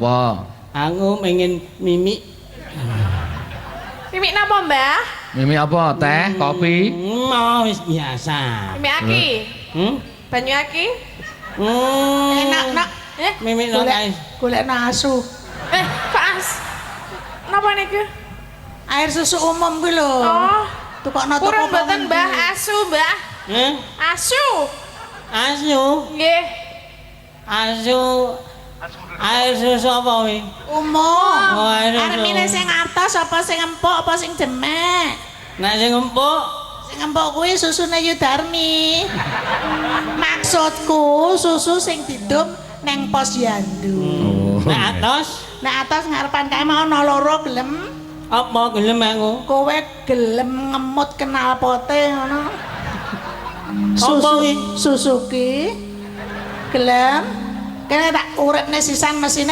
Apa? Aku pengen mimik. Mimik napa, Mbah? Mimi apa? Teh, kopi? Mau wis biasa. Mimik aki. Banyu aki? Enak, nak. Eh, Mimik no Golek guys. Golek asu. Eh, kok as? Napa niku? Air susu umum kuwi lho. Oh. Tukokno toko Purun apa mboten, ngendi. Mbah, asu, Mbah. Eh? Asu. Asu. Nggih. Asu. Air susu apa wi? Umum. Oh, air susu. Arep milih sing atos apa sing empuk apa sing jemek? Nek sing empuk, Sing empuk kuwi susune Yudarmi. Maksudku susu sing didum neng posyandu. Oh. Nek atos, Nek atos ngarepan kae mau ana loro, gelem? Apa gelem aku? Kowe gelem ngemut knalpote ngono? Apa Susu kuwi? Suzuki. Gelem? Kene tak uripne sisan mesine.